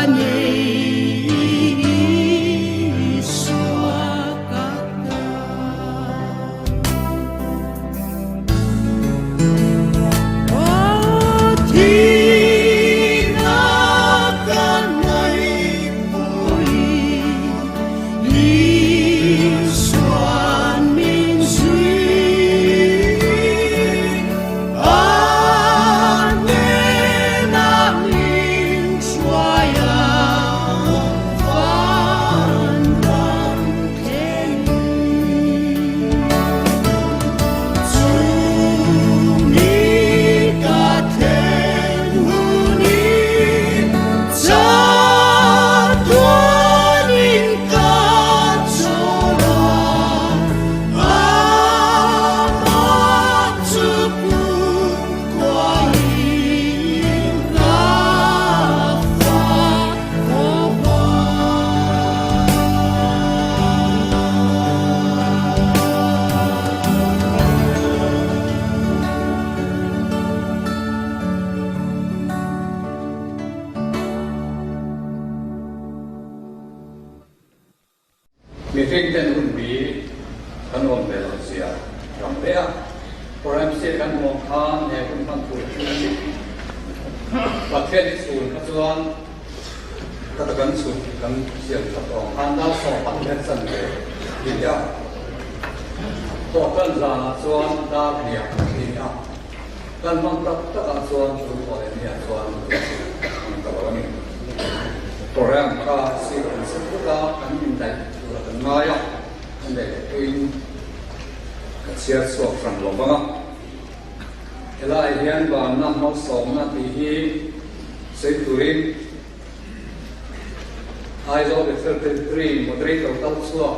nei Isua ka ta. Mihring ten hun bi kan awm ve lo zia ram hle a, Ramsey kan hmuh khan he hun hman tur chu Pathian i chhun kha chuan ka ta kan chhun kan siam that awm khan dar sawm pahnih hian chan ve ti a, thawhtan zanah chuan dar hniah ti a, kan hmang tak takah chuan chu thawh leh hniah chuan hmang ta lo a ni. Program kha sir kan sem vek a, kan indaih tura kan ngai a, kan daih loh pawhin ka chhiar chhuak hran lo vang a. Helai hian vanna malsawmna tih hi sawi turin Aizawl Bethel Territory Moderator kal chhuak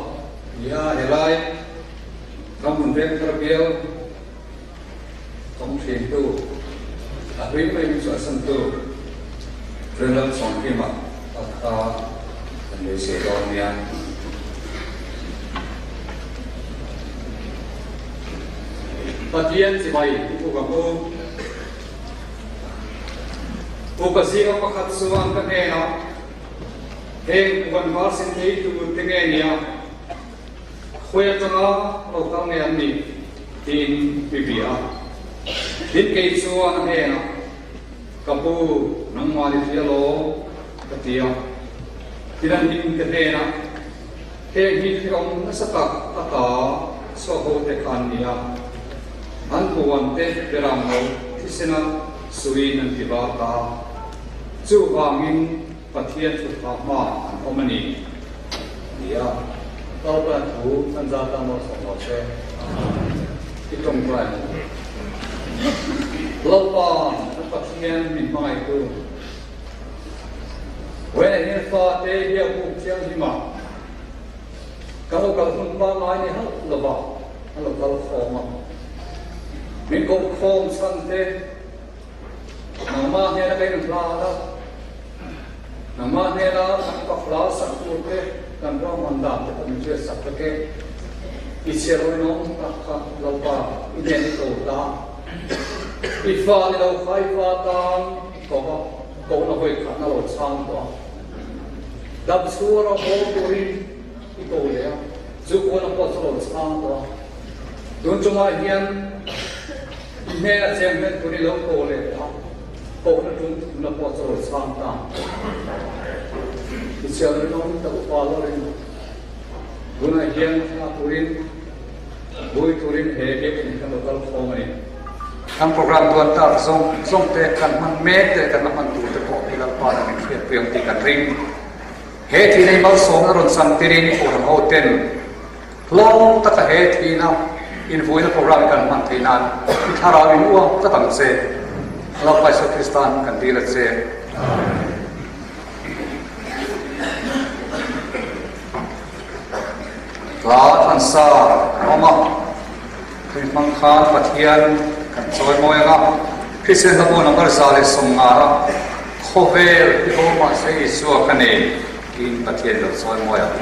ni a, helai Ramhmun Vengthar bial awm thintu a hlui mai min chhuahsantu Rinral Chawngkima a kha kan beisei dawn nia. Pathian chibai i puk ang u. Upa zinga pakhat chuan ka hnenah, Heng puan var sin ei tur te nge nia? Khawi atanga lo kal nge an nih? tiin mi bia a. Tin kei chuan a hnenah, Ka pu, nangmah ni hria law? ka ti a. Tin an him ka hnenah, Heng hi hrehawm nasa tak ata chhuak ho te kha an ni a, an puan te beram lo thisena suiin an ti var ta a, chuvangin Pathian thutha hma an awm a ni, ti a. Lalpa thu kan zat a maw sawm lo che? I tawngtai maw? Lalpa kan Pathian min hmangaihtu. Vawiinah hian fate biakbuk thianghlim ah kan lo kal hun pangngai ni hauh lova an lo kal khawm a. Min koh khawm chhan te nangmah hnena kan inhlan a, nangmah hnena kan pahla sak tur te kan ruahman dan te pawh min hriat sak vek e. I chhiar rinawm tak kha Lalpa i hnen i ko ta. I fa ni lo kha i fa tan i ko a. Kohna hawi khat na lo chhang tawh a, dam chhuara haw turin i ko leh a, chu kohna pawh chu lo chhang tawh a. Tun chungah hian i hnena cheng hlen turin i lo ko leh tawh a, kohna tum thumna pawh chu lo chhang ta. I chhiar rinawm tak upa lawrin tunah hian thla turin Vui turin he biakinn kan lo kal khawm a ni. Kan program duan tak zawng zawng te kan hman mek te kan la hman tur te pawh hi Lalpa nen min hriatpui ang tih kan ring. He thihna hi malsawmna rawn chan tirin Kohhran ho ten hlawm taka he thihna invuina program hi kan hman theih nan i thlarau in uang tlat ang che. Lalpa Isua Kristan kan dil a che. Amen. Hla thansa kan awm a, tui hmang khan Pathian kan chawi mawi ang a, Kristian hlabu number 150 a khawvel hi bo mahse Isua ka nei tiin Pathian lo chawi mawi ang.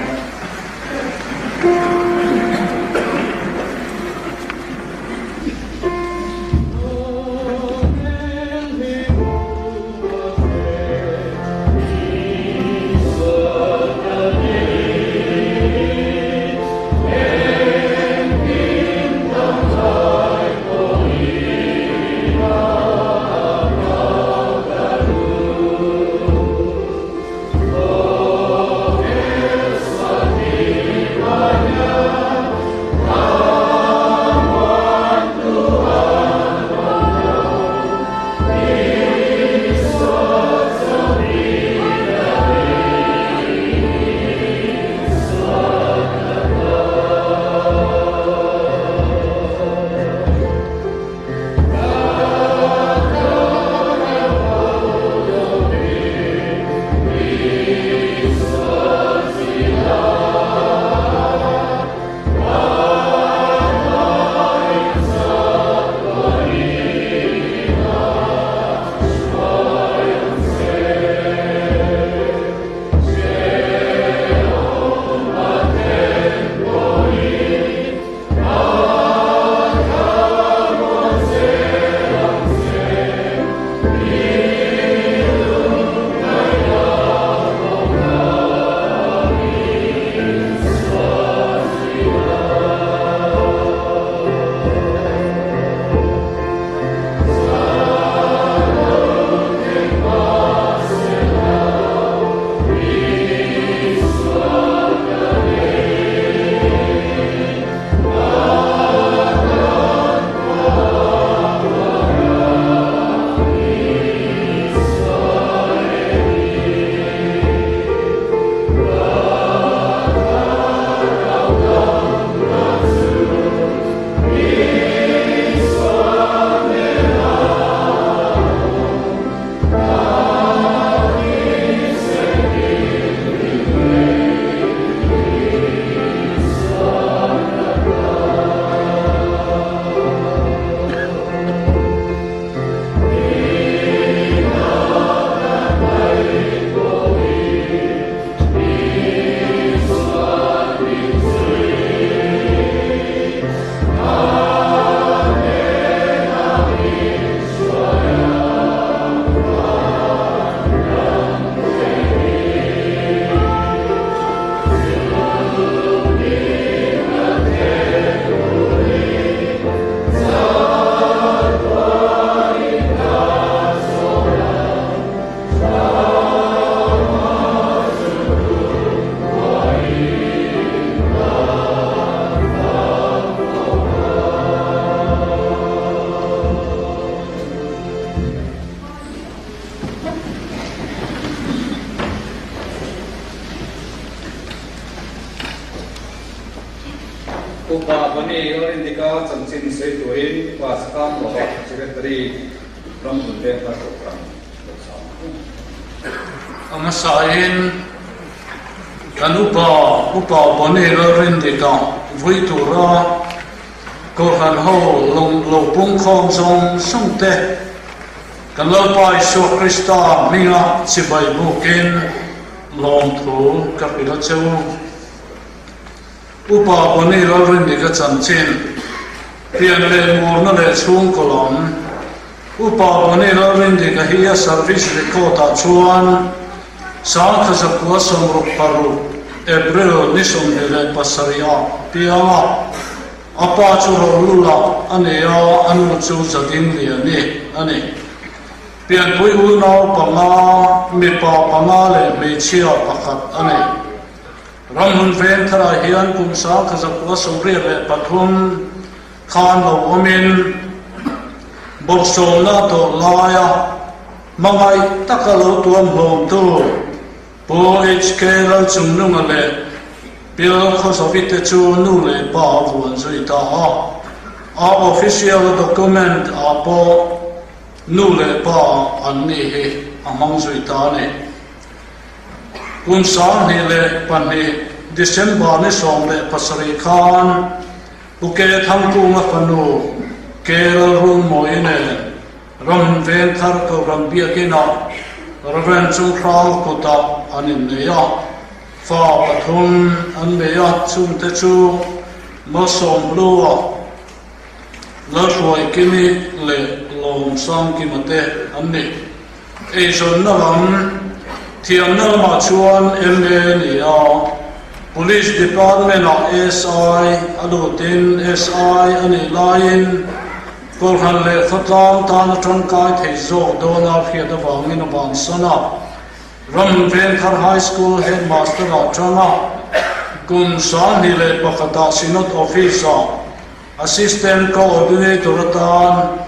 Upa Bonny Lalrindika chanchin sawi turin Upa Sakam Lova Secretary Ramhun Vengthar Kohhran lo sang ang. A hmasain kan upa Upa Bonny Lalrindika vui tura Kohhran ho lo pungkhawm zawng zawng te kan Lalpa Isua Krista hminga chibai bukin lawmthu ka hrilh a che u. Upa Bonny Lalrindika chanchin, pian leh murna leh chhungkaw lam. Upa Bonny Lalrindika hi a service record ah chuan 1966 April ni 27 ah piang a, a pa chu Rolula a ni a, a nu chu Zadingliani a ni. Pianpui unau panga, mipa panga leh hmeichhia pakhat a ni. Ramhmun veng tharah hian kum 1983 khan lo awmin bawrhsawmna tawh laia hmangaih taka lo tuam hlawmtu Pu HK Lalchungnunga leh Bill Khawzawite te chu nu leh pa a vuan zui ta a. A official document ah pawh nu leh pa an nih hi a hmang zui ta a ni. Kum 2002 December ni 17 khan Pu Ke Thangkunga fanu Ke Lalrunmawii nen Ram Vengthar Kohhran Biakinah Rev. Chunghrang kutah an innei a, fa pathum an nei a, chungte chu Malsawmhlua, Lalhruaikimi leh Lawmsangkima te an ni. Eizawnna lam thiamna lamah chuan MA a ni a, Police Department-ah SI a lutin SI a nih laiin Kohhran leh khawtlang tana tangkai thei zawk dawna hriat avangin a bansan a. Ram Vengthar High School Headmaster-ah tang a, kum 21-ah Synod Office-ah Assistant Coordinator atan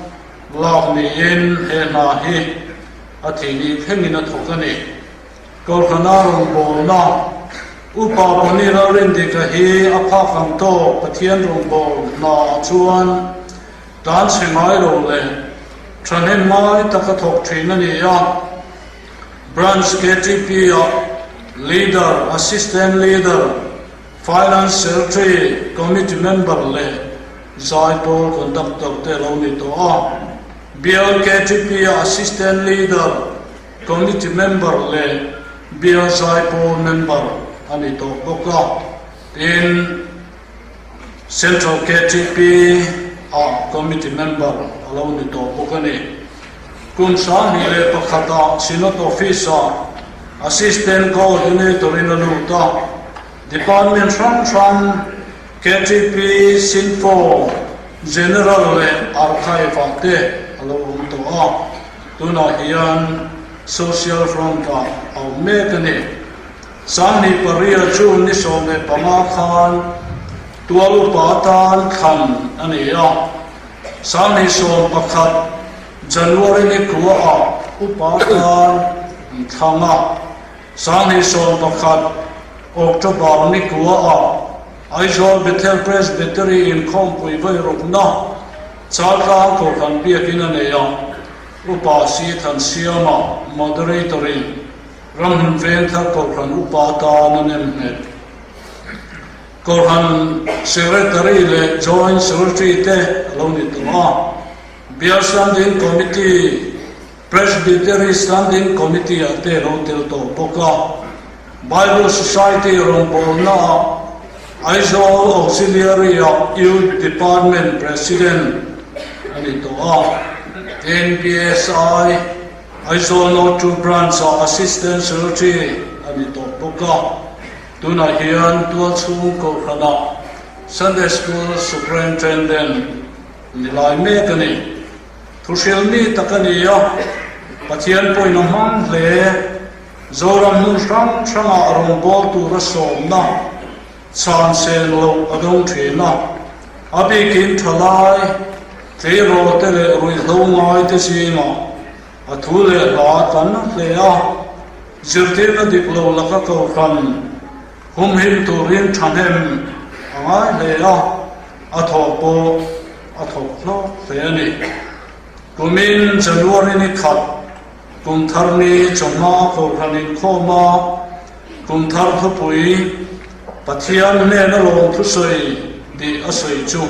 lak niin he hna hi a thihni thlengin a thawk a ni. Kohhrana rawngbawlna Upa Bonny Lalrindika hi a phak ang tawk Pathian rawngbawlna ah chuan tan chhe ngai lo leh thahnem ngai taka thawk thin a ni a. Branch KTP ah Leader, Assistant Leader, Finance Secretary, Committee Member leh Zaipawl Conductor te lo ni tawh a. Bial KTP ah Assistant Leader, Committee Member leh Bial Zaipawl Member a ni tawh bawk a. Tin, Central KTP ah Committee Member a lo ni tawh bawk a ni. Kum 2001 ah Synod Office ah Assistant Coordinator in a lut a, Department hrang hrang KTP, Synfo, General leh Archive ah te a lo awm tawh a, tunah hian Social Front ah a awm mek a ni. 2008 June ni 15 khan tual upa atan thlan a ni a, 2011 January ni kuaah upa atan an thlang a, 2011 October ni kuaah Aizawl Bethel Presbytery inkhawmpui vawi rukna Chaltlang Kohhran Biakin a nei a, Upa Si Thansiama Moderator-in Ramhmun Vengthar Kohhran Upa atan a nem nghet. Kohhran Secretary leh Joint Secretary te a lo ni tawh a, Bial Standing Committee, Presbytery Standing Committee ah te lo tel tawh bawk a. Bible Society rawngbawlna ah Aizawl Auxiliary ah Youth Department President a ni tawh a. NBSI Aizawl North Two Branch ah Assistant Secretary a ni tawh bawk a. Tunah hian tualchhung kohhranah Sunday School Superintendent ni lai mek a ni. Thuhrilh mi tak a ni a, Pathian pawhin a hmang hle. Zoram hmun hrang hrangah rawngbâwl tura sawmna chhan sên loh a dawng ṭhin a. A bikin ṭhalai, tleirawlte leh ruihhlo ngaite zingah a thu leh hla a tlan hle a. Zirtirna dik lo laka kohhran humhim turin ṭhahnem a ngai hle a. A thawh pawh a thawk hlawk hle a ni. Kumin January ni khat kum thar ni chawhma kohhran inkhawm a, kum thar thupui Pathian hnena lawm thusawi tih a sawi chu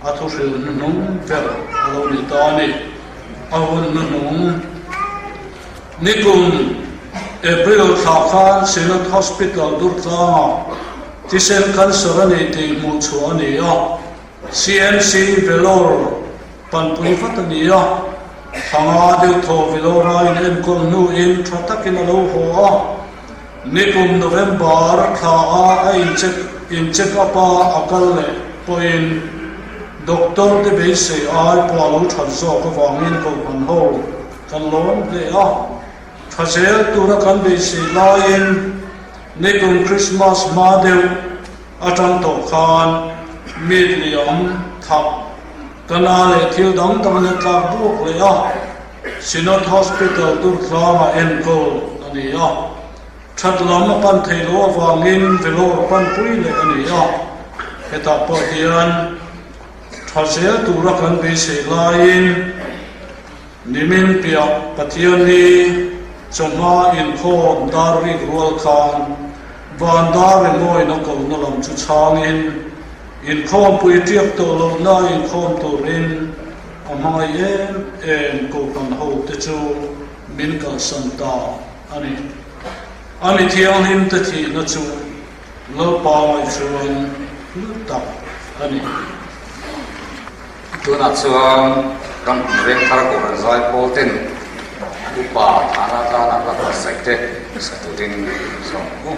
a thuhrilh hnuhnung ber a lo ni ta a ni. A hun hnuhnung nikum April thla khan Synod Hospital Durtlangah thisen cancer a ni tih hmuh chhuah a ni a. CMC Vellore panpui vat a ni a, thanga deuh thaw Vellore a inenkawl hnuin tha takin a lo haw a. Nikum November thla a a incheck incheck up a a kal leh pawhin doctor te beisei ai pawh a lo that zawk avangin kohhran ho kan lawm hle a. Tha zel tura kan beisei laiin nikum Christmas hma deuh Atang tawh khan meat liam thak ka na leh thil dang dang in a tlak buak leh a, Synod Hospital Durtlangah enkawl a ni a, that lam a pan thei lo avangin Vellore panpui leh a ni a, hetah pawh hian tha zel tura kan beisei laiin nimin piah Pathianni chawhma inkhawm dar rik rual khan Van dar emaw a kohna lam chu chhangin, inkhawmpui tiak tawh lohna inkhawm turin a hmangaih em em kohhran hote chu min kalsan ta a ni. A mi thianghlim te thihna chu Lalpa ngaih chuan hlu tak a ni. Tunah chuan ram veng thar kohhran zai pawl ten upa thahna atana hla buatsaih te sa turin zawng ang u.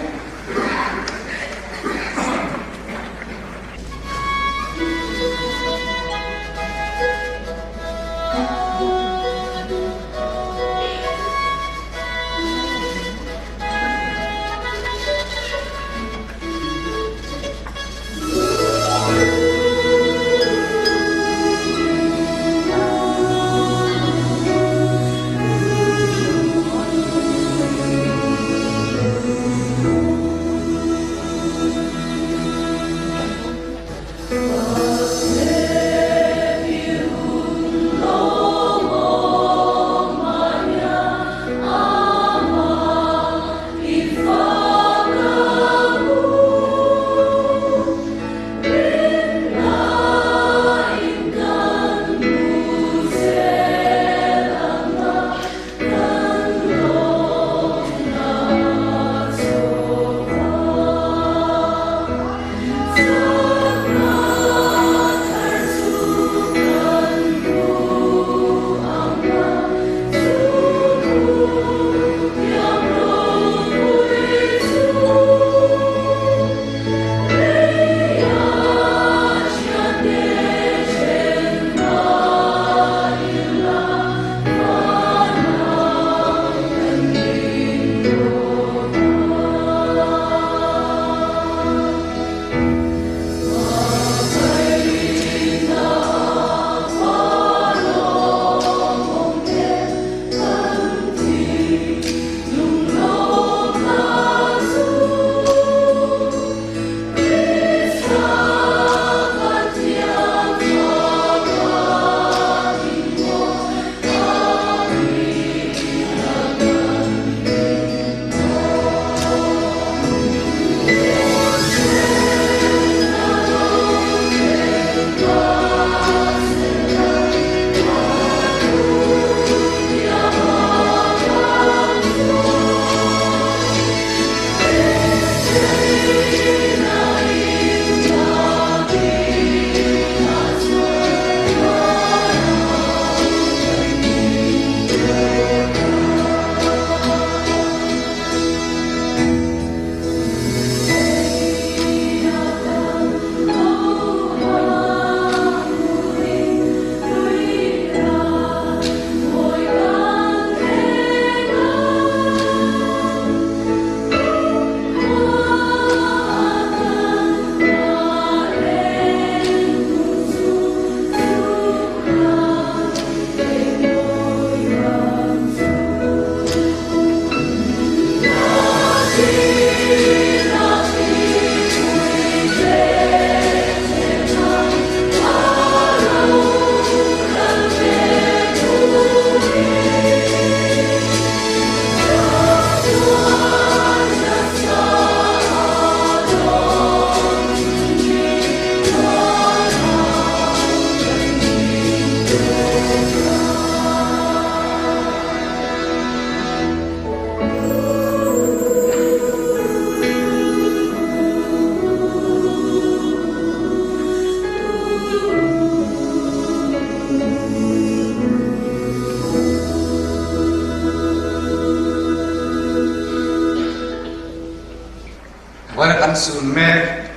Vawiin kan sun mek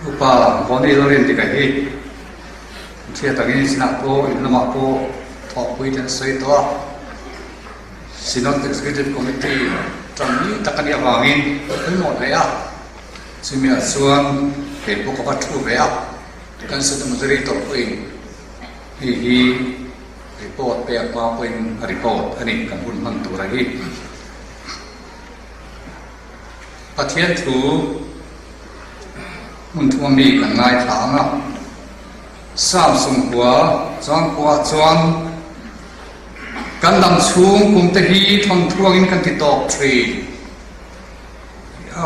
Upa Bonnie Lalrindika hi hriat angin sinah pawh in lamah pawh thawhpui te an sawi tawh a. Synod Executive Committee tan ni tak a nih avangin a pawimawh hle a. Chumi ah chuan kei pawh ka va thu ve a, kan Synod Moderator pawhin hei hi report pek hma pawhin a report a ni kan hun hman tura hi. Pathian thu hmun thuma mi kan ngaithla ang a, Psalm sumkua chuangkuah chuan kan dam chhung kum te hi thawnthuangin kan ti tawk thin tih a.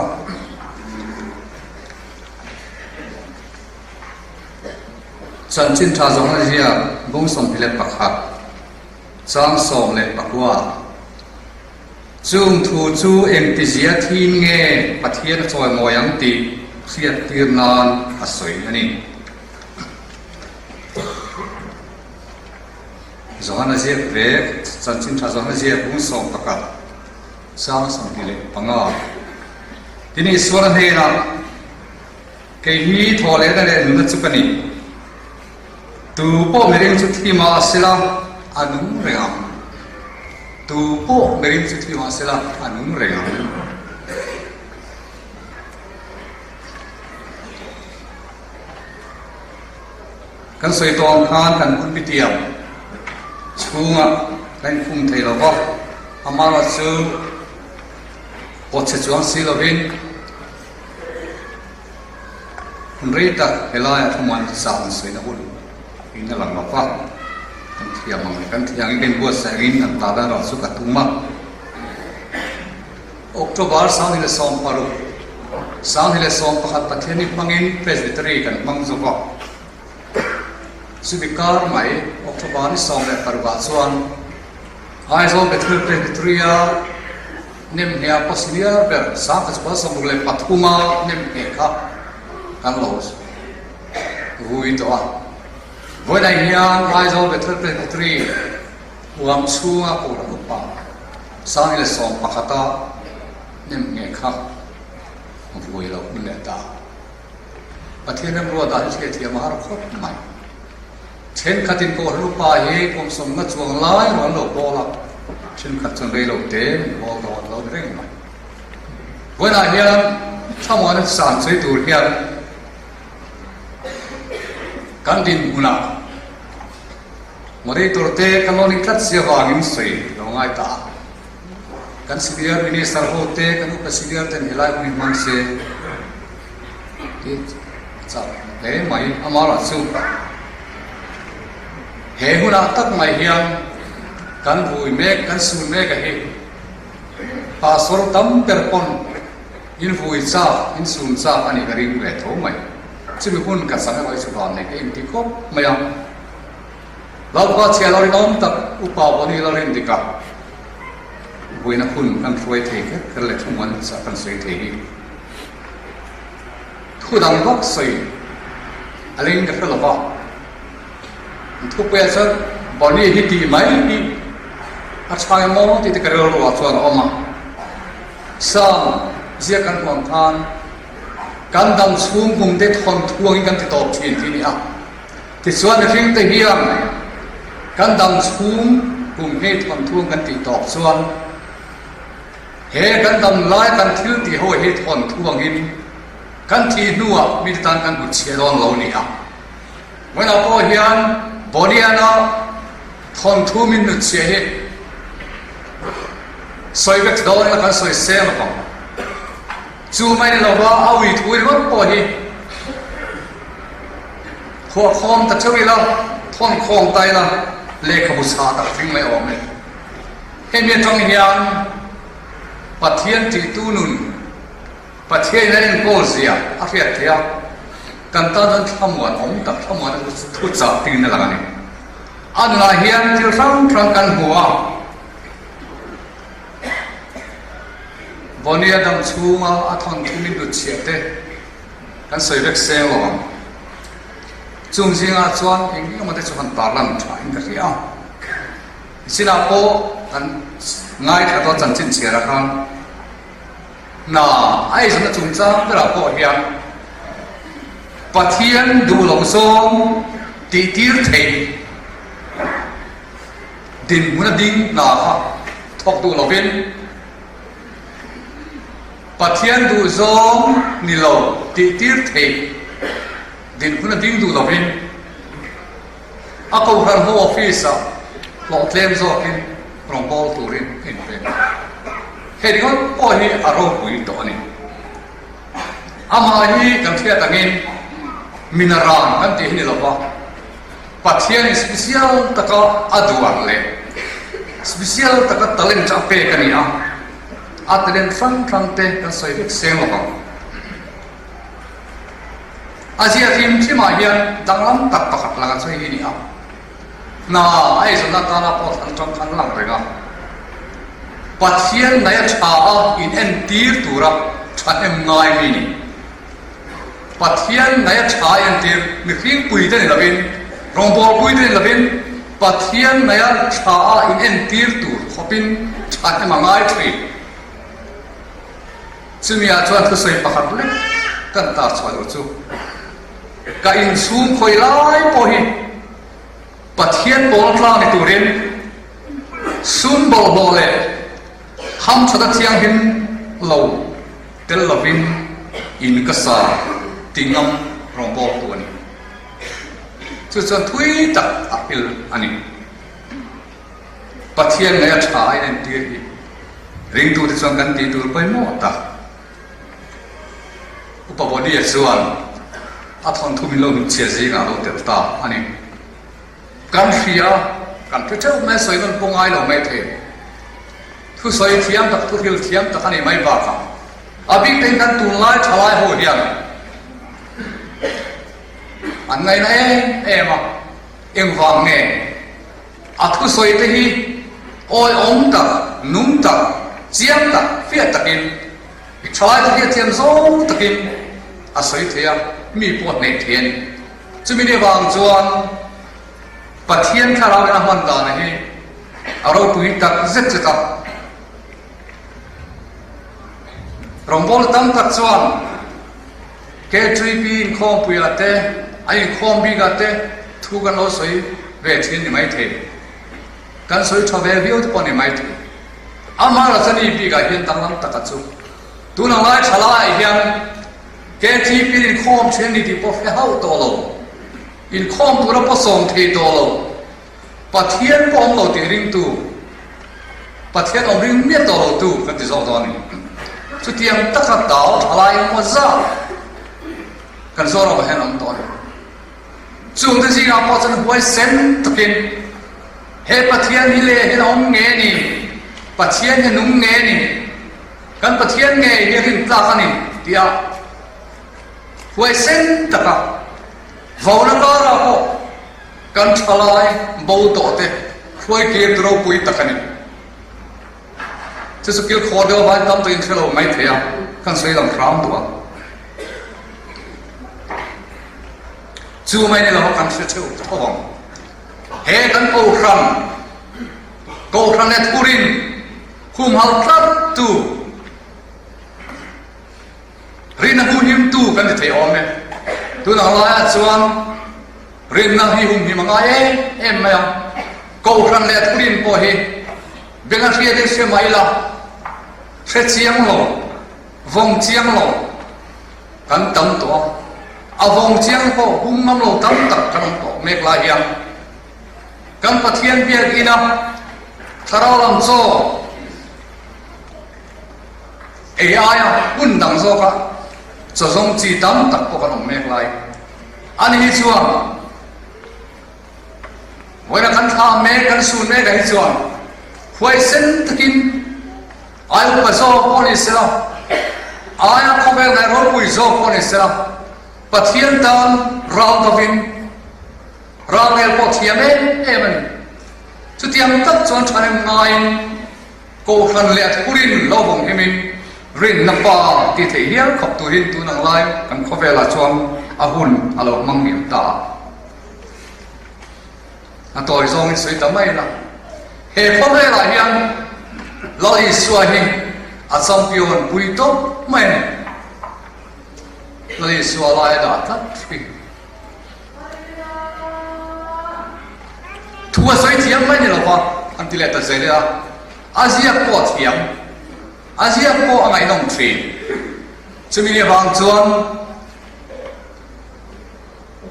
Chanchin tha zawng a ziak bung 21 chang 19. Chung thu chu engtizia thin nge Pathian a chawimawi ang tih hriattir nan a sawi a ni. Johana ziak ve, Chanchin Tha Johana ziak bung 11, chang 25. Tin Isuala hnenah, Kei hi thawhlehna leh nuna chu ka ni. Tu pawh miring chu thi mah sela a nung reng ang. Tu pawh miring chu thi mah sela a nung reng ang. Kan sawi tawh ang khan kan hun bitiam chhungah kan inkhung thei lo va, amaherawhchu pawhchhe chuang si lovin, Hun rei tak helaiah thawmhnaw chah an sawina hun in a lang lo va, kan thiam ang leh kan thiang in kan inbuatsaih angin an ta dan erawh chu ka tum a. October 2016, 2011 Pathianni hmangin Presbytery kan hmang zo va, chumi kar mai October ni 16 ah chuan Aizawl Bethel Presbytery-a Nem hne a senior ber 1973 a nem hne kha kan lo vui tawh a. Vawiinah hian Aizawl Bethel Presbytery huam chhunga Kohhran Upa 2011 a nem hne kha vui lo hun leh ta. Pathian remruat ah hi hriatthiam a har khawp mai. Thenkhatin Kohhran Upa hi kum sawmna chuang lai erawh an lo pawl a, thenkhat chuan rei lo te min pawl dawn lo ni reng mai. Vawiinah hian thlamuana san sawi tur hian kan dinhmunah moderator te kan lo nih tlat si avangin sawi lo ngai ta a. Kan senior minister ho te, kan upa senior ten helai hun hi hmang se tih a chak hle mai. Amaherawh chu he hunah tak mai hian kan vui mek, kan sun mek a hi pastor tam ber pawn in vui chak, in sun chak a nih ka ring ve tho mai. Chumi hun ka chang erawh hi chu van nei ka inti khawp mai a. Lalpa chhia lo rinawm tak upa Bonnie lo rin dik a, buaina hun kan hruai thei kher kher leh thungawn chah kan sawi thei hi thu dang vak sawi a ling ka hre lo va. An thupuiah chuan Bonnie hi tih mai hi a tha emaw tih te ka rilruah chuan a awm a. Psalm ziak kan huam khan kan dam chhung kum te thawnthuangin kan ti tawp thin tih a ni a. Tichuan mihringte hian kan dam chhung kum hi thawnthuang kan tih tawp chuan he kan dam lai kan thil tih ho hi thawnthuangin kan thih hnuah mite tan kan hmu chhiah dawn lo ni a. Vawiinah pawh hian Boniana thawnthu min nut chhiah hi sawi vek dawn ila kan sawi seng lo vang. Chu mai ni lova a ui thu ringawt pawh hi Khuahkhawm ta theuh ila, thawnkhawm ta ila, lehkhabu chhah tak thleng mai awm e. Hemi atang hian Pathian tihtu nun, Pathianin a enkawl zia a hriat theih a, kan tan chuan thlamuan awm tak, thlamuan thu chah tingin a lang a ni. A nunah hian thil hrang hrang kan hmu a, Bonnie-a dam chhunga a thawnthu min hnutchhiah te, Kan sawi vek seng lo ang. Chung zingah chuan eng eng emaw te chu han tarlan tha in ka hria a. Nichinah pawh kan ngaithla tawh chanchin chhiarah khan. Hna a eizawnna chungchang berah pawh hian Pathian duh loh zawng tihtir theih dinhmun a ding hna kha thawk duh lovin Pathian duh zawng ni lo tihtir theih dinhmun a ding duh lovin a Kohhran ho office-ah hlawhtlem zawkin rawngbâwl turin a inpek. Hei ringawt pawh hi a ropui tawh a ni. Amah hi kan hriat angin minaran kan tih hi ni lova, Pathianin special taka a duan leh special taka talent a pek a ni a, a talent hrang hrang te kan sawi vek seng lovang. A zia hrim hrimah hian danglam tak pakhat langa chhui hi ni a. Hna a eizawnna atana pawh thlan tang khan lang reng a. Pathian ngaih a tha a in entir tura thahnem ngai mi ni. Pathian ngaih a tha a entir mihring pui te ni lovin, rawngbâwl pui te ni lovin, Pathian ngaih a tha a in entir tur khawpin thahnem a ngai thin. Chumi ah chuan thusawi pakhat lek kan tar chhuah duh chu. Ka inchhung khawi lai pawh hi Pathian pawl tlang ni turin sum bawlhhlawh leh hamthatna thianghlim lo tel lovin in ka sa ti ngam rawngbawltu a ni. Chu chuan thui tak a hil a ni. Pathian ngaih a tha a inentir hi ringtute chuan kan tih tur pawimawh tak. Upa Body-a chuan a thawnthu min lo hnutchhiah zingah a lo tel ta a ni. Kan hria, kan hre theuh mai, sawi nawn pawh ngai lo mai thei. Thusawi thiam tak, thuhril thiam tak a nih mai bakah a bik tein kan tunlai thalai ho hian an ngaina em em a, engvang nge a thusawi te hi awihawm tak, nung tak, chiang tak, fiah takin Thalai te hian thiam zawng takin a sawi thei a, mi pawh a hneih thei a ni. Chumi ni avang chuan Pathian thlarau in a hman dan hi a ropui tak zet zet a. Rawngbawlna tam tak chuan KTP inkhawmpuiah te, a inkhawm bikah te thu kan lo sawi ve thin ni maithei. Kan sawi tha ve viau te pawh ni maithei. Amah Rajani bikah hian danglam taka chu tun ang lai tha laiah hian KTP inkhawm thin a ni tih pawh hre hauh tawh lo, inkhawm tura pawh sawm thei tawh lo, Pathian pawh awm lo tih ringtu, Pathian awm ring miah tawh lo tu kan ti zawk dawn a ni. Chutiang taka dal tha lai emaw zat kan Zoramah hian awm tawh a ni. Chungte zingah pawh chuan huaisen takin he Pathian hi leh hian a awm nge ni? Pathian hi a nung nge ni? Kan Pathian ngei hi a rintlak a ni tia huaisen taka vauna karah pawh kan thalai bo tawh te hruai kir tu ropui tak a ni. Chu chu kilkhawr deuh avangin tam takin hre lo mai thei a, kan sawi lang hram duh a. Chu mai ni lo kan hre theuh tho ang. He kan Kohhran, Kohhran leh Thurin humhal tlat tu, rinna humhim tu kan ni thei awm e. Tunah laiah chuan rinna hi humhim a ngai em em mai a. Kohhran leh Thurin pawh hi benga hriatin hre mai la, hre chiang lo, vawng chiang lo, Kan tam tawh a, a vawng chiang pawh hum ngam lo tam tak kan awm tawh mek lai hian kan Pathian biakina thlarau lam chaw ei aia hun dang zawka chaw zawng chi tam tak pawh kan awm mek lai a ni hi chuan vawiina kan thla mek kan sun mek ah hi chuan huaisen takin Ai upa zawk pawh ni sela, aia khawvel ngaih ropui zawk pawh ni sela, Pathian tan ral dovin ralrel pawh thiam em em a ni. Chutiang tak chuan thahnem ngaiin Kohhran leh a thurin lo vawng himin rinna pa ti theih hial khawp turin tun ang lai kan khawvelah chuan a hun a lo hmang miau ta a. A tawi zawngin sawi ta mai la. He khawvelah hian Lal Isua hi. A champion pui tawp mai a ni. Lal Isua lai a dah tlat thin. Thu a sawi thiam mai ni lo va, an ti leh ta zel a. A ziak pawh a thiam, a ziak pawh a ngaihnawm thin. Chumi ni avang chuan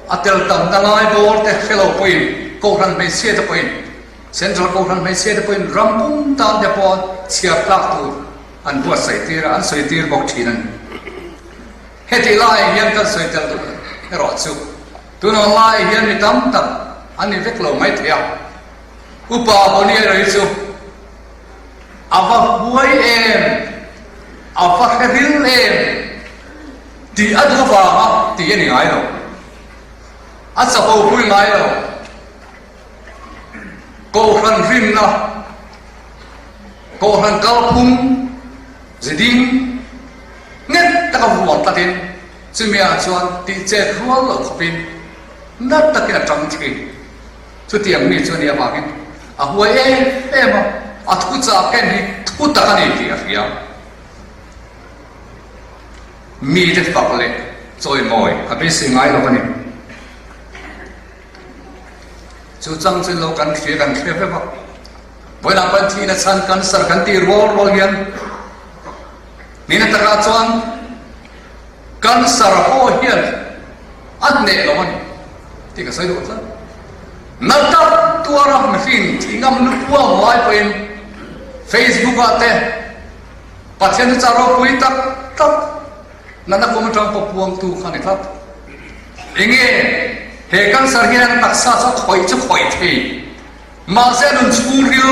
a tel tamna lai bawr te hre lo pawhin Kohhran hmeichhia te pawhin Central Kohhran hmeichhia te pawhin ram pum tan te pawh chhiar tlak tur an buatsaih tir a, an sawi tir bawk thin a ni. Hetih laiah hian kan sawi tel duh erawh chu tunah laiah hian mi tam tak an ni vek lo mai thei a, Upa Bonnie erawh hi chu a va huai em, a va hre ril em tih a duh avanga tih a ni ngai lo, a chapo pui ngai lo. Kohhran rinna, Kohhran kalphung ziding nghet taka vuan tlatin chumi ah chuan tih chet rual loh khawpin nat takin a tang thin. Chutiang mi chu a nih avangin a huai em em a, a thuchah ken hi thu tak a ni tih a hria. Mite fak leh chawimawi a beisei ngai lo a ni. Chu chang chu lo kan hria kan hria vek a, vawiinah pawhin thihna chhan cancer kan tih rual rual hian nihna takah chuan cancer pawh hian a hneh lo a ni tih ka sawi duh tlat. Na tak tuara mihring thih ngam lupuam lai pawhin Facebook ah te Pathian chu chah ropui tak tak Natna kum atang pawh puangtu kha ni tlat. Enge he cancer hian taksa chu a khawih chu khawih thei. Mahse a nun chhungril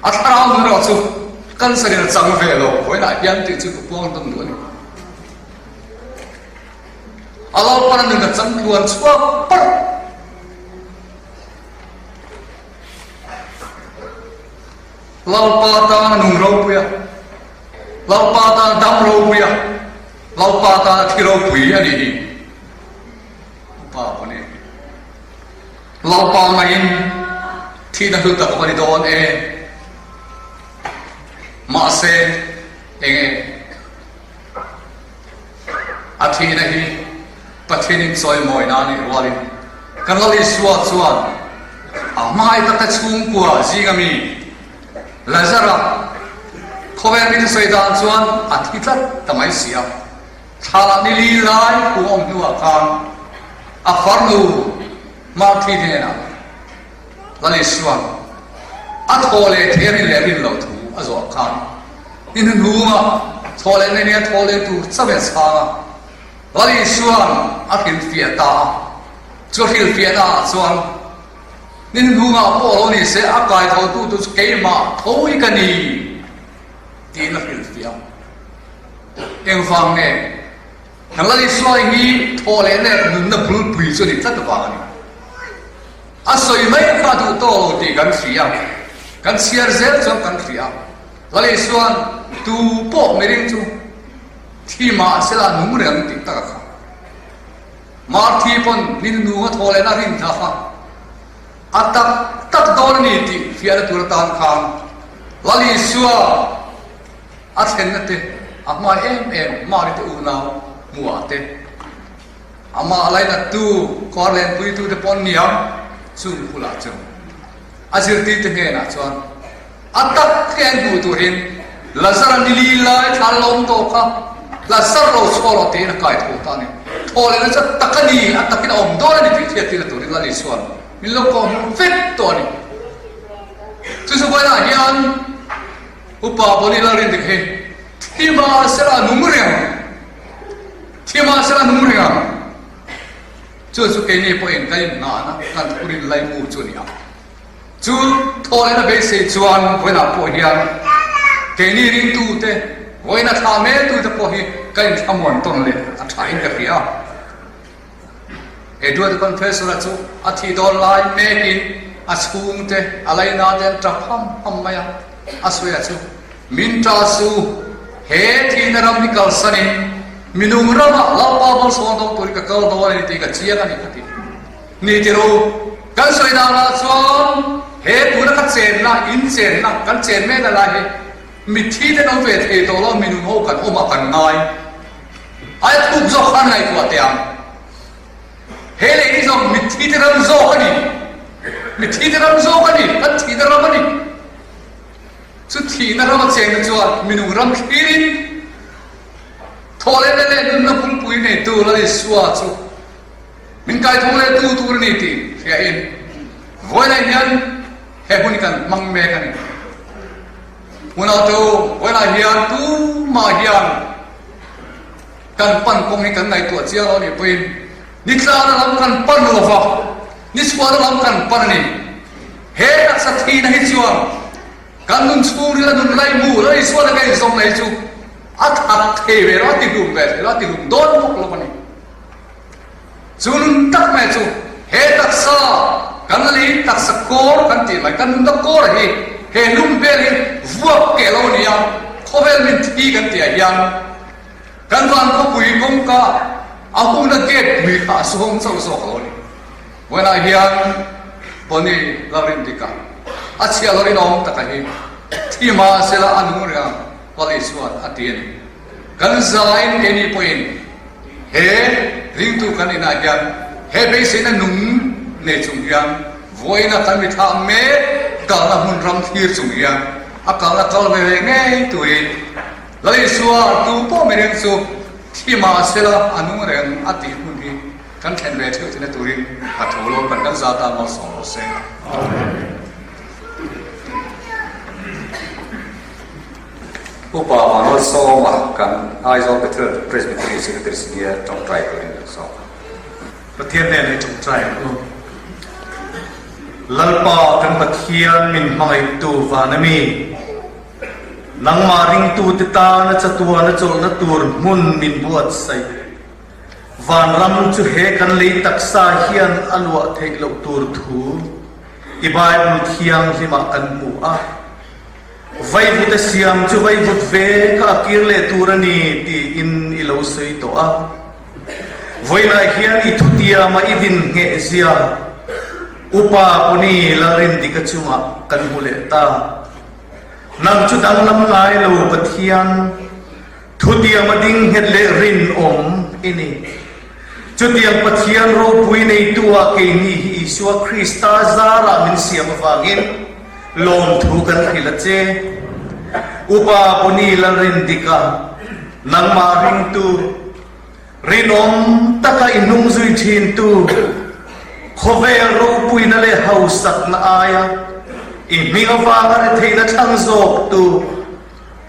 a thlarau nun erawh chu cancer in a chang ve lo. Vawiinah hian tih chu ka puang dawn duh a ni. A Lalpan a nun a chang tluan chhuak parh. Lalpa tan a nung ropui a, Lalpa tan a dam ropui a, Lalpa tan a thi ropui a nih hi. Upa pawh ni. Lalpa ngaiin thihna hlu tak a ni dawn e. Mahse, enge a thihna hi Pathianin chawimawina a nih rualin kan Lal Isua chuan a hmai taka chhungkua zinga mi Lazara khawvel min sawi dan chuan a thi tlat ta mai si a. Thla ni li lai kum awm hnuah khan a farnu Marthi hnenah Lal Isua'n a thaw leh thei a rin leh rin loh thu a zawh khan ni hnuhnunga thaw leh nei nia thaw leh tur chauh in a chhang a. Lal Isua'n a hrilhfiah ta a, chu hrilhfiahna ah chuan ni hnuhnungah pawh lo ni se a kai tho tu chu keimah tho i ka ni tiin a hrilhfiah a. Engvang nge? Kan Lal Isua hi thaw leh leh nunna bulpui chu a ni tlat avang a ni. A sawi mai kha duh tawh lo tih kan hria, kan chhiar zel chuan kan hria. Lal Isua'n tu pawh miring chu thi mah sela nung reng tih tak a kha. Marthi pawn ni nunga thaw lehna rin thla kha a tak tak dawn a ni tih fiahna tur atan khan Lal Isua a thlenna te a hmai em em Mari te unau hmuhah te amah lainattu kawr lenpuitu te pawn niang chung bulah chu a zirtirte hnenah chuan A tak hi an hmuh turin Lazara ni li lai thla lawm tawh kha Lazar lo chhuah rawh tiin a kai tho ta a ni. Thaw lehna chu a tak a ni, a takin a awm dawn a ni tih hriattirna turin Lal Isua'n min lo kawh hmuh vek tawh a ni. Chu chu vawiinah hian Upa Bonny Lalrindik hi thi mahsela a nung reng ang, thi mahsela a nung reng ang. Chu chu keini pawhin kan inhnahna kan thurin laimu chu a ni ang. Chu thawhlehna beisei chuan vawiinah pawh hian keini ringtute, vawiina thlah meltute pawh hi ka inthlamuan tawn leh a thain ka hria. Edward Confessor-a chu a thih dawn lai mekin a chhungte, a lainate an tap ham ham mai a, a sawi a chu, Min ta su, he thihna ram hi kalsanin minung ramah Lalpa malsawm dawn turin ka kal dawn a ni tih ka chiang a ni ka ti. Ni ti ru, kan sawi dan ah chuan he tuna ka chenna, in chenna, kan chen mek a lai hi. Mitthi te lo ve thei tawh lo minung ho kan awm ah kan ngai. Ai thuk zawk khan ngaihtuah teh ang. He lei hi zawng mitthi te ram zawk a ni. Mitthi te ram zawk a ni, kan thihna ram a ni. Chu thihna ram a cheng te chuan minung ram thlirin thawhlehna leh nunna bulpui neitu Lal Isua chu min kaithawng leh tu tur a ni tih hriain vawiinah hian He hun hi kan hmang mek a ni. Hmunah chu vawiinah hian tumah hian kan pan kawng hi kan ngaihtuah chiang lo a nih pawhin ni tlana lam kan pan lo va, ni chhuahna lam kan pan a ni. He taksa thihna hi chuan kan nun chhungril a nun laimu la Isua laka inzawmna hi chu a that thei ve lo, a tihlum ve thei lo, a tihlum dawn bawk lo a ni. Chu nun tak mai chu he taksa kan lei taksa kawr kan tih mai, kan nunna kawr hi he lung vel hi vuak keh lo a ni a, khawvel min thi kan tih ah hian kan van khawpui kawngka a huna gate pui kha a suhawng chauh zawk lo a ni. Vawiinah hian Bonnie Lalrindika a chhiah lo rinawm taka hi thi mahsela a nung reng ang Pali chuan a ti a ni. Kan zaiin keini pawhin he ringtu kan inah hian he beiseina nung nei chung hian vawiina kan mithla mek kalna hmun ram thlir chung hian a kalna kal ve ve ngei turin Lal Isua tu pawh mihring chu thi mahsela a nung reng a tih hmun hi kan thlen ve theuh theihna turin a tho lo kan kan za tan malsawm rawh se. Amen. Upa Vanlalsawma kan Aizawl Bethel Presbytery Secretary Senior tawngtai turin kan sawm. Pathian nen i tawngtai ang u. Lalpa kan Pathian min hmangaihtu van a mi, nangmah ringtute tana chatuana chawlhna tur hmun min buatsaih. Vanram chu he kan lei taksa hian a luah theih loh tur thu i Bible thianghlimah kan hmu a. Vaivut a siam chu vaivut ve kha a kir leh tur a ni tiin i lo sawi tawh a. Vawiinah hian i thutiama i din ngheh zia Upa Puni Lalrindika chungah kan hmu leh ta. Nang chu danglam ngai lo Pathian thutiama ding nghet leh rinawm i ni. Chutiang Pathian ropui neitu-ah keini hi Isua Krista zarah min siam avangin lawmthu kan hrilh a che. Upa Puni Lalrindika, nangmah ringtu, rinawm taka i hnung zui thintu, khawvel ropuina leh hausakna aia i hming avanga retheihna thlang zawktu,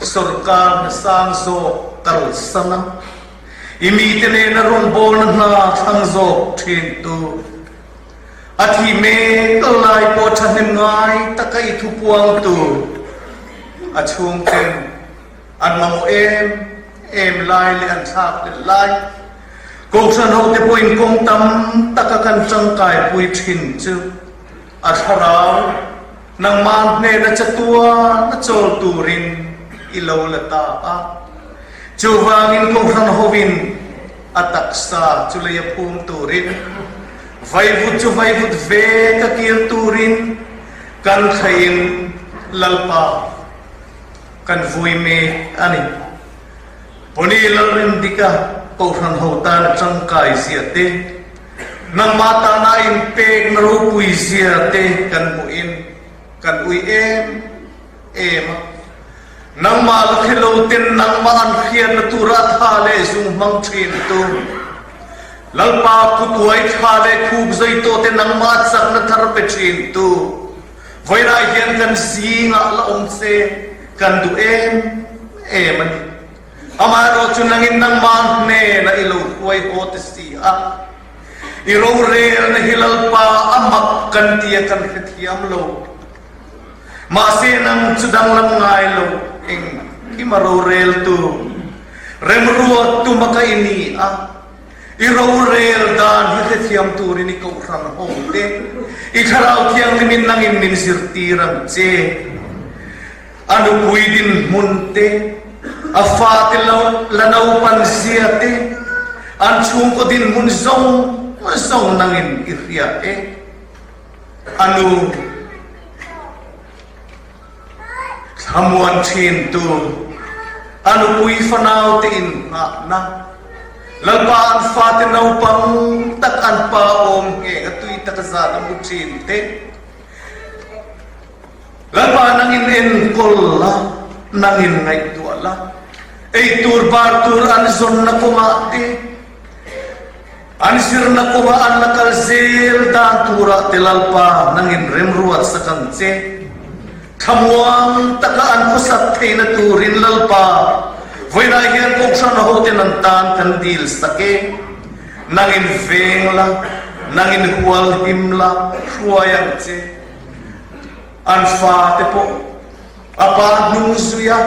sawrkar hna sang zawk kalsan a, I mite nena rawngbawlna hna thlang zawk thintu, a thih mek lai pawh thahnem ngai taka i thupuangtu, a chhungten an mamawh em em lai leh an thlak leh lai, Kohhran hote pawhin kawng tam taka kan tangkaipui thin chu a thlarau nangmah hnena chatuan a chawl turin i lo la ta a. Chuvangin Kohhran hovin a taksa chu lei a phum turin, vaivut chu vaivut ve ka kir turin kan thlaiin Lalpa kan vui mek a ni. Pawni Lalrindika Kohhran ho tana tangkai zia te, nangmah tana inpekna ropui zia te kan hmuhin kan ui em em a. Nangmah la hre lo ten nangmah an hriatna tura tha leh zung hmang thin tu, Lalpa kutuai thla leh khup zai tawh te nangmah chakna thar pe thin tu, vawiinah hian kan zingah la awm che kan duh em em a ni. Amaherawh chu nangin nangmah hnenah i lo hruai haw ti si a, i rorelna hi Lalpa a mak kan tia kan hrethiam lo. Mahse nang chu danglam ngai lo engkim a roreltu, remruattu maka i ni a, i rorel dan hi hrethiam turin i kohhran ho te, i Thlarau Thianghlimin nangin min zirtir ang che. A nupui dinhmun te, a fate la naupan zia te, an chhungkaw dinhmun zawng zawng nangin i hria e. A nu. Thlamuan thintu, a nupui fanaute inngahna, Lalpa an fate naupang tak an pa awm ngheng a tui tak zan a mu thin te. Lalpa nangin enkawl la, nangin ngaihtuah la, ei tur bar tur an zawnna kawngah te, an zirna kawngah an la kal zel dan turah te Lalpa nangin remruat sak ang che. Thlamuang taka an khawsak theihna turin Lalpa vawiinah hian Kohhran hoten an tan kan dil sak e. Nangin veng la, nangin hual him la, hruai ang che. An fate pawh a pa hnung zui a,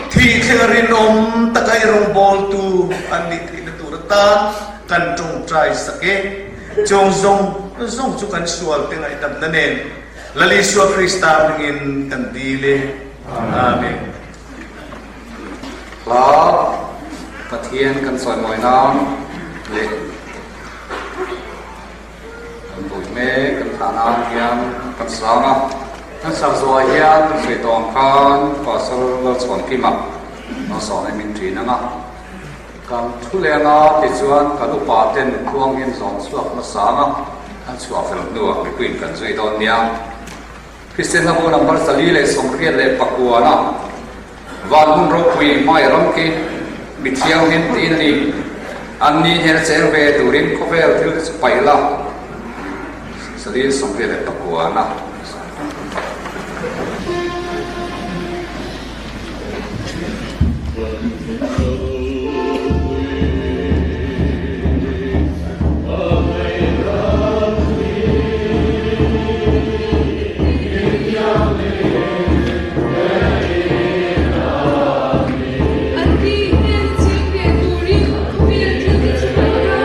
thih thlenga rinawm taka i rawngbawltu an nih theihna tur atan kan tawngtai sak e. Chawng zawng zawng chu kan sualte ngaihdamna nen Lal Isua Krista hmingin kan dil e. Amen. Hla Pathian kan sawimawi nan leh Kan buai mek kan thlah nan hian kan sang a, kan sak zuah hian kan sawi tawh ang khan Pastor Lalchhuankima Malsawm em in ṭin ang a, kan thu leng a tichuan kan upa ten khuang hian zawn chhuak hmasa ang a, an chhuah fel hnuah mipuiin kan zui dawn nia. Kristian hlabu number 489 a Van hun ropui hmai ram khi mi thianghlim tiin a ni. An ni hnena cheng ve turin khawvel thil te chu paih la. 489 a. An ti hnen cheng ve turin khawvel thil te chu paih la.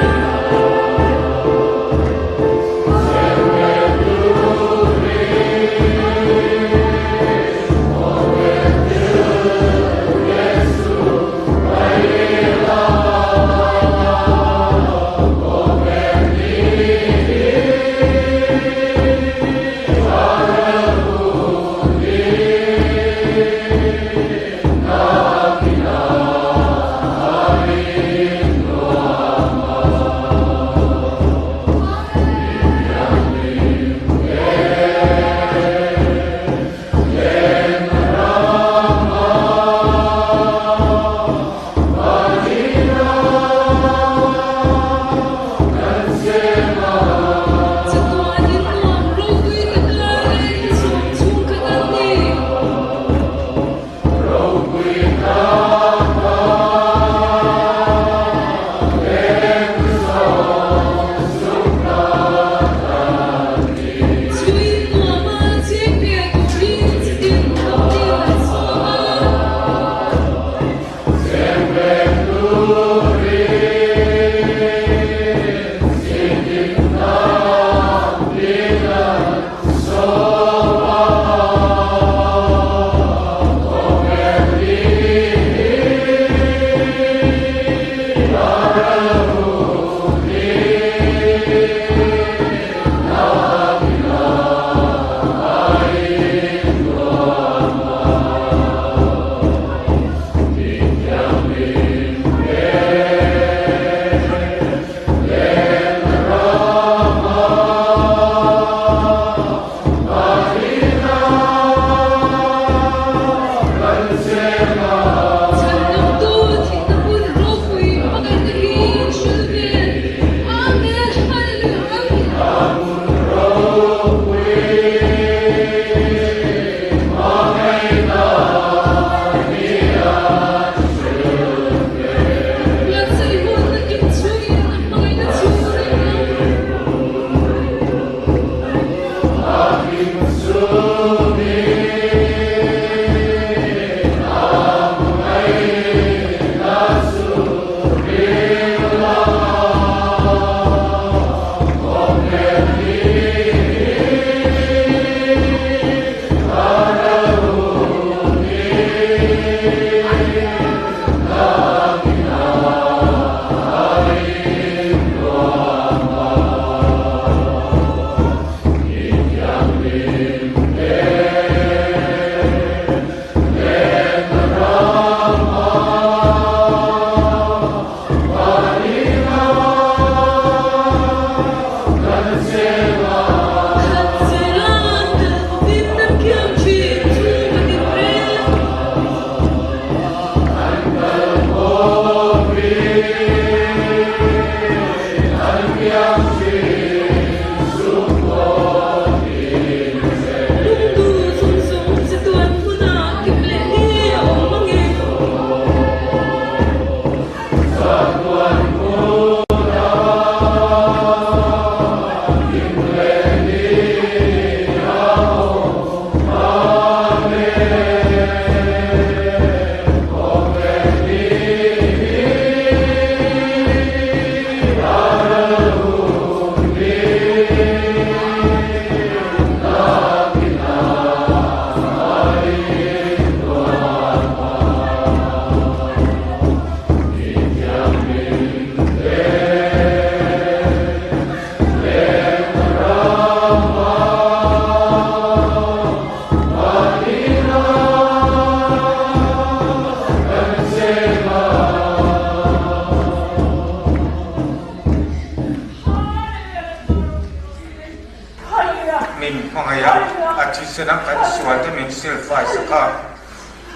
thisena kan sualte min silfai sak a,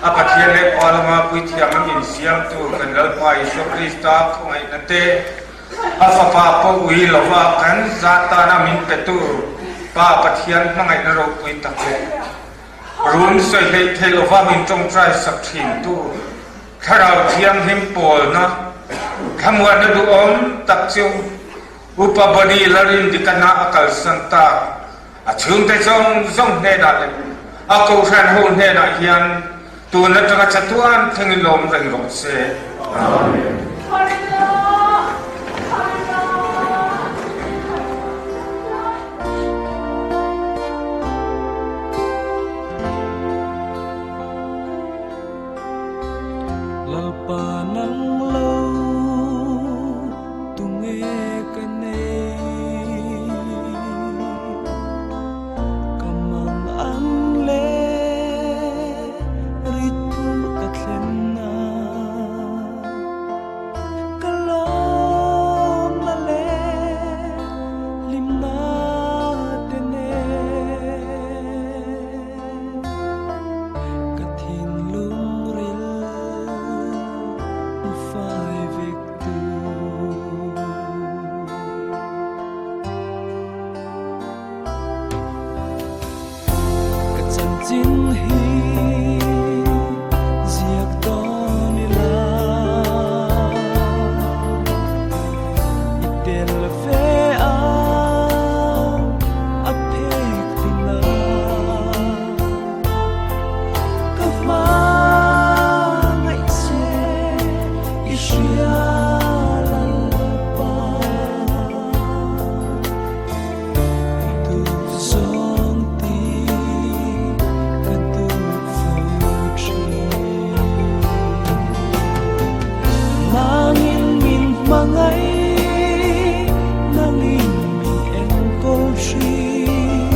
a Pathian leh Pa lama puithiam a min siamtu kan Lalpa Isua Krista khawngaihna te, a Fapa pawh ui lova kan zat tana min petu Pa Pathian hmangaihna ropui tak leh run sawi hleih thei lova min tawngtai sak thintu Thlarau Thianghlim pawlna thlamuanna duhawm tak chu Upa Body Lalrindikana a kalsan tak a chhungte zawng zawng hnenah leh a kohhran ho hnenah hian tun atanga chatuan thleng i lawm reng rawh se. Amen. Lalpa nang lo tunge ka nei ka mang ang le rit phur ka thlen na ka lawm na le hlim na te nen ka thinlung ril hmu-fai vek tu. Ka chanchin hi ziak dawn ila i tel ve ang a phek tina. Ka hmangaih che i hria Lalpa Duh zawng ti ka duh fo thin Nangin min hmangaih nangin min enkawl thin.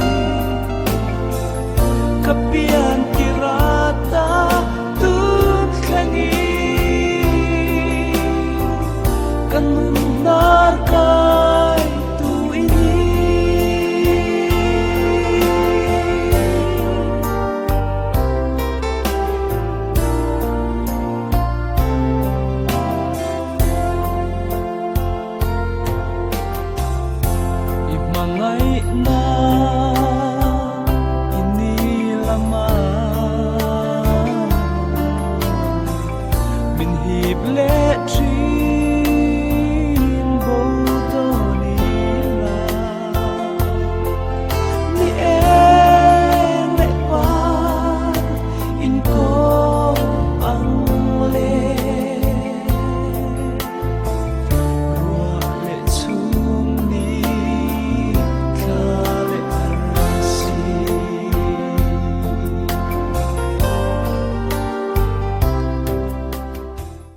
Ka pian tirata tun thlengin ka nun hnar kai tu i ni. I hmangaihna i ni lama min hip leh thin.